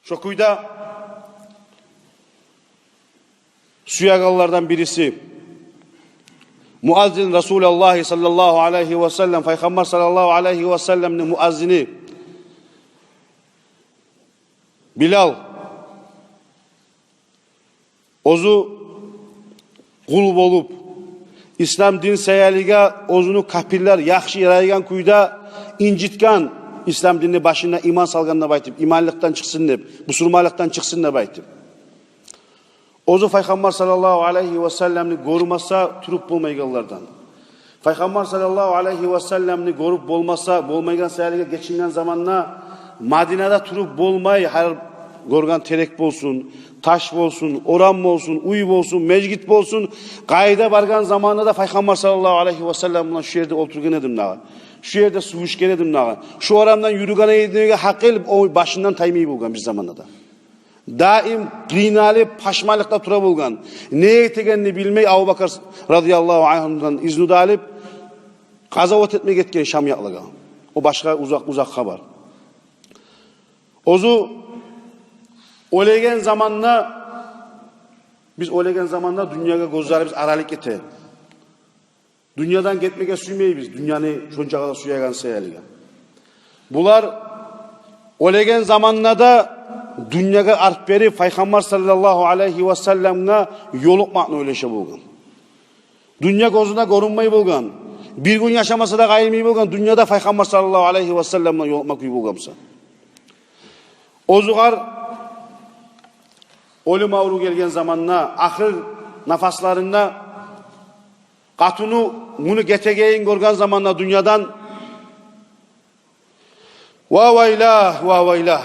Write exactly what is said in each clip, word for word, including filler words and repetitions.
Шо кюйде сюегенлерден бириси муаззин Расулуллагь саллаллагьу алайгьи ва саллам, Пайхаммар саллаллагьу алайгьи ва салламны муаззини Билал. Оьзю къул болуп, ислам дин саялыгъа оьзюню капирлер яхшы ярайгъан кюйде инжитген, ислам динни башына иман салгъан деп айтып, иманлыкъдан чыкъсын деп, бусурманлыкъдан чыкъсын деп айтып. Оьзю Пайхаммар саллаллагьу алайгьи ва салламны гёрмесе туруп болмайгъанлардан. Пайхаммар саллаллагьу алайгьи ва салламны гёрюп болмаса, болмайгъан саялыгъа гечинген заманда Мадинада туруп болмай, гьар гёрген терек болсун, таш болсун, орам болсун, уьй болсун, межгит болсун, къайда баргъан заманда да Пайхаммар саллаллагьу алайгьи ва саллам булан шу ерде олтургъан эдим дагъы, шу ерде сув ичген эдим дагъы, шу орамдан юрюген эдим деген гьакъыл о башындан таймай болгъан бир заманда да. Даим къыйналып, пашманлыкъда тура болгъан. Не этегенни билмей, Абубакар радияллагьу ангьудан изну да алып, къазават этме гетген Шам якълагъа. О башгъа узакъ, узакъ хабар. Оьзю оьлеген заманда, биз оьлеген заманда дюньягъа гёзлерибиз аралыкъ эте. Дюньядан гетмеге сюймейбиз, дюньяны шончакъы да сюеген саялыгъа. Булар оьлеген заманда да дюньягъа арт берип, Пайхаммар саллаллагьу алайгьи ва салламгъа ёлукъмакъны ойлаша болгъан. Дюнья гёзюне гёрюнмей болгъан. Бир гюн яшамаса да къайырмай болгъан, дюньяда Пайхаммар саллаллагьу алайгьи ва саллам булан ёлукъма кюй болгъан буса. Оьзюгер оьлюм аврув гелген заманда, ахыр нафасларында, къатыны муну гетегенин гёрген заманда дюньядан: «Ва вайлагь, ва вайлагь.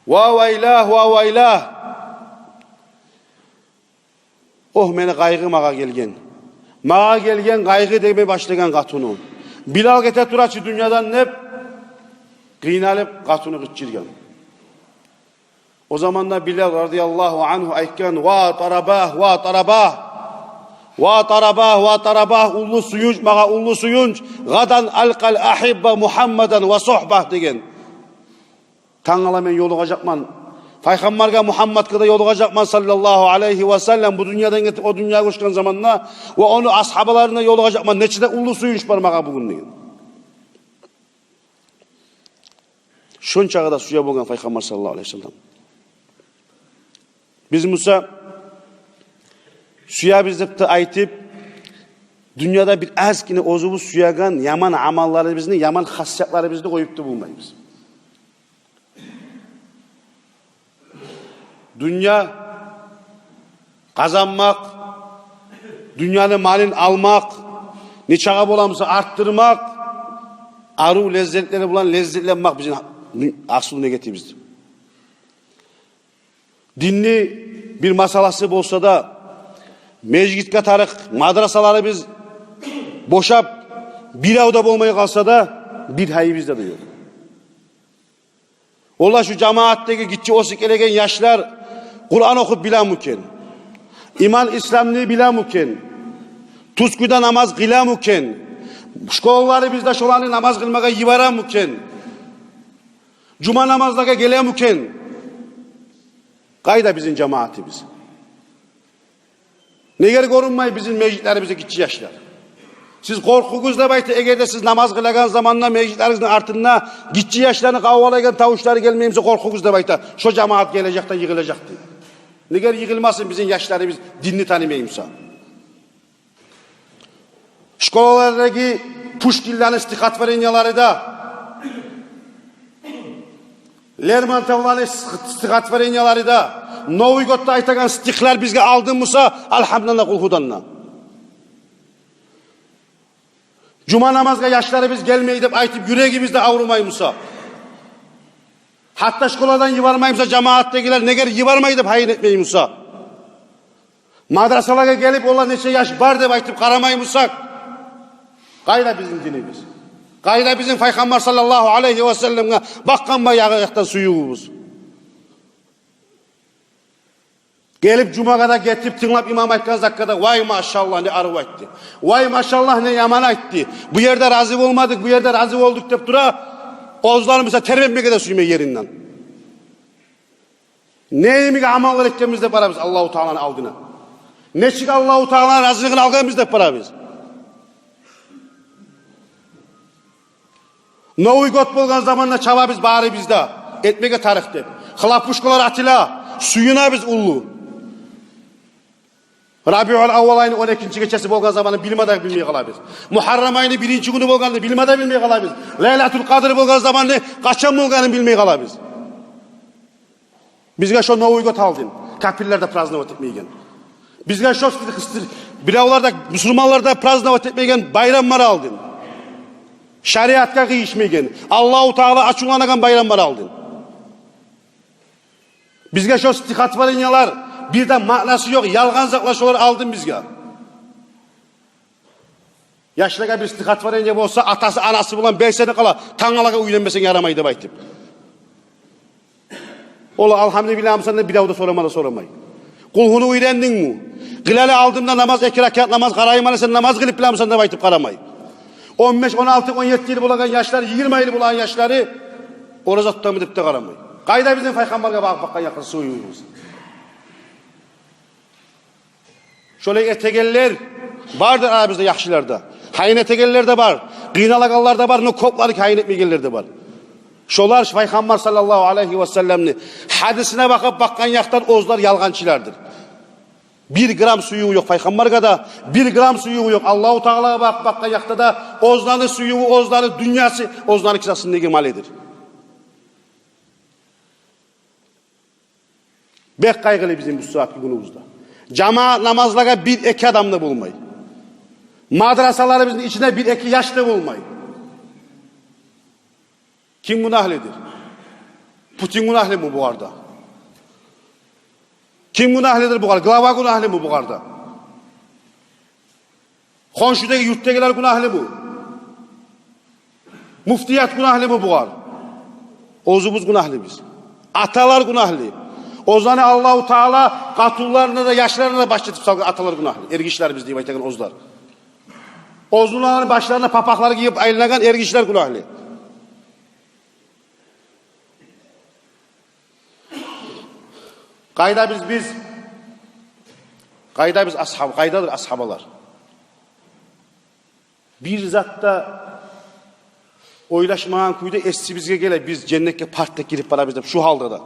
Ва вайлагь, ва вайлагь. Огь, мени къайгъы магъа гелген. Магъа гелген къайгъы», — деме башлагъан къатыны. «Билал гете тура чы дюньядан», — деп, къыйналып, къатыны къычыргъан. О заманда Билал радияллагьу ангьу айтгъан: «Ва тарабагь, ва тарабагь. Ва тарабагь, ва тарабагь. Уллу сююнч магъа, уллу сююнч. Гъадан алкъал агьибба Мугьаммадан ва сугьбагь», — деген. «Тангала мен ёлугъажакъман Пайхаммаргъа, Мугьаммадгъа да ёлугъажакъман саллаллагьу алайгьи ва саллам, бу дюньядан гетип о дюньягъа гёчген заманда, ва ону асгьабаларына ёлугъажакъман. Нечик де уллу сююнч бар магъа бугюн», — деген. Шончакъы да сюе болгъан Пайхаммар саллаллагьу алайгьи ва саллам. Биз буса сюебиз деп де айтып, дюньяда бир азгъына оьзюбюз сюеген яман амалларыбызны, яман хасиятларыбызны къоюп да болмайбыз. Дюнья къазанмакъ, дюньяны малын алмакъ, нечакъы бола буса артдырмакъ, арив леззетлери булан леззетленмек бизин аслу негетибиздир. Динни бир масъаласы болса да, межитге тарыкъ мадрасаларыбыз бошап, бирев де болмай къалса да, бир гьайыбызда да ёкъ. Олар, шу жамаатдагъы гиччи оьсюп гелеген яшлар Къуран охуп билеми экен? Иман, Исламны билеми экен? Тюз кюйде намаз къылемикен? Школаларыбызда шоланы намаз къылмагъа йибереми экен? Жума намазлагъа гелеми экен? Къайда бизин жамаатыбыз? Негер гёрюнмей бизин межитлерибизде гиччи яшлар? Сиз къоркъугъуз деп айта, эгер де сиз намаз къылагъан заманда межитлеригизни артында гиччи яшланы къавгъалайгъан тавушлары гелмей буса, къоркъугъуз деп айта, шо жамаат гележек де йыгъылажакъ деп. Негер йыгъылмасын бизин яшларыбыз, динни танымай буса? Школалардагъы Пушкинлени стихотворениялары да, Лермонтовланы стих-, стихотворениялары да, Новый годда айтагъан стихлер бизге алдын буса, Алгьамдан да, Къулгьудан да. Жума намазгъа яшларыбыз гелмей деп айтып, юрегибиз де аврумай буса, гьатта школадан йибермей буса, жамаатдагъылар негер йибермей деп гьайын этмей буса, мадрасалагъа гелип, олар нече яш бар деп айтып къарамай бусакъ, къайда бизин динибиз? Къайда бизин Пайхаммар саллаллагьу алайгьи ва салламгъа бакъгъан баягъы якъдан сюювюбюз? Гелип, жумагъа да гетип, тынглап имам айтгъан затгъа да: «Вай, машаллагь, не арив айтды. Вай, машаллагь, не яман айтды. Бу ерде рази болмадыкъ, бу ерде рази болдукъ», — деп тура, оьзлери буса тербенмеге де сюймей еринден. Не йимик амаллар этгенбиз деп барабыз Аллагьу Тааланы алдына? Нечик Аллагьу Тааланы разилигин алгъанбыз деп барабыз? Новый год болгъан заманда чабабыз барыбыз да, этмеге тарыкъ деп. Хлопушкалар атыла, сююнебиз уллу. Рабиул аввал айны он экинчи гечеси болгъан заманны билме де билмей къалабыз. Мугьаррам айны биринчи гюню болгъанны билме де билмей къалабыз. Лайлатул къадр болгъан заманны къачан болгъанын билмей къалабыз. Бизге шо Новый год алдын, капирлер де праздновать этмейген. Бизге шо стир-, стир-, биревлер де, мусулманлар да праздновать этмейген байрамлар алдын. Шариатгъа къыйышмайгъан, Аллагьу Таала ачувланагъан байрамлар алдын. Бизге шо стихотворениялар, бир де маънасы ёкъ, ялгъан затлар шолар алдын бизге. Яшлагъа бир стихотворение болса, атасы, анасы булан белсенип къала, тангалагъа уьйренмесенг ярамай деп айтып. Ол «Алгьамду» билемисен деп бирев де сорама да сорамай. «Къулгьуну» уьйрендингми? Къылалы алдымда намаз, эки ракаат намаз къарайман, сен намаз къылып биламысан деп айтып къарамай. Он беш, он алты, он етти йыл болагъан яшлар, йигирма йыл болагъан яшлары ораза тутамы деп де къарамай. Къайда бизин пайхаммаргъа багъып бакъгъан якъда сюювюбюз? Шолай этегенлер бардыр арабызда, яхшыларда. Гьайын этегенлер де бар, къыйналагъанлар да бар, но кёплери гьайын этмейгенлер де бар. Шолар пайхаммар саллаллагьу алайгьи васалламны гьадисине бакъып бакъгъан якъдан оьзлер ялгъанчылардыр. Бир грамм сюювю ёкъ пайхаммаргъа да, бир грамм сюювю ёкъ Аллагьу Таалагъа бакъып бакъгъан якъда да. Оьзлени сюювю, оьзлени дюньясы, оьзлени кисасындагъы малыдыр. Бек къайгъылы бизин бу сагьатгъы гюнюбюзде. Жамаат намазлагъа бир-эки адам да болмай. Мадрасаларыбызны ичинде бир-эки яш да болмай. Ким гюнагьлыдыр? Путин гюнагьлымы бугъарда? Ким гюнагьлыдыр бугъар? Глава гюнагьлымы бугъарда? Хоншудагъы юртдагъылар гюнагьлымы? Муфтият гюнагьлымы бугъар? Оьзюбюз гюнагьлыбыз. Аталар гюнагьлы. Оьзлени Аллагьу Таала къатынларына да, яшларына да баш этип салгъан аталар гюнагьлы. Эргишилерибиз деп айтагъан оьзлер. Оьзлени башларына папахлар гийип айланагъан эргишилер гюнагьлы. Къайда биз, биз? Къайда биз асгьаб-, къайдадыр асгьабалар? Бир зат да ойлашмагъан кюйде эсибизге геле, биз женнетге парт деп гирип барабыз деп, шу гьалда да.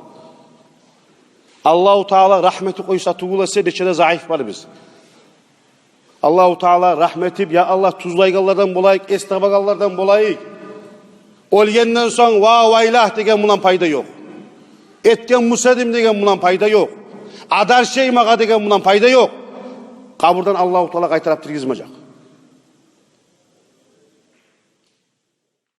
Аллагьу Таала рагьмети къойса тюгюл эсе, нече де заиф бар биз. Аллагьу Таала рагьмет этип, я Аллагь, тюзлейгенлерден болайыкъ, эс табагъанлардан болайыкъ. Оьлгенден сонг «ва вайлагь» деген булан пайда ёкъ. «Этген буса эдим» деген булан пайда ёкъ. «Адаршей магъа» деген булан пайда ёкъ. Къабурдан Аллагьу Таала къайтарып тиргизмежек.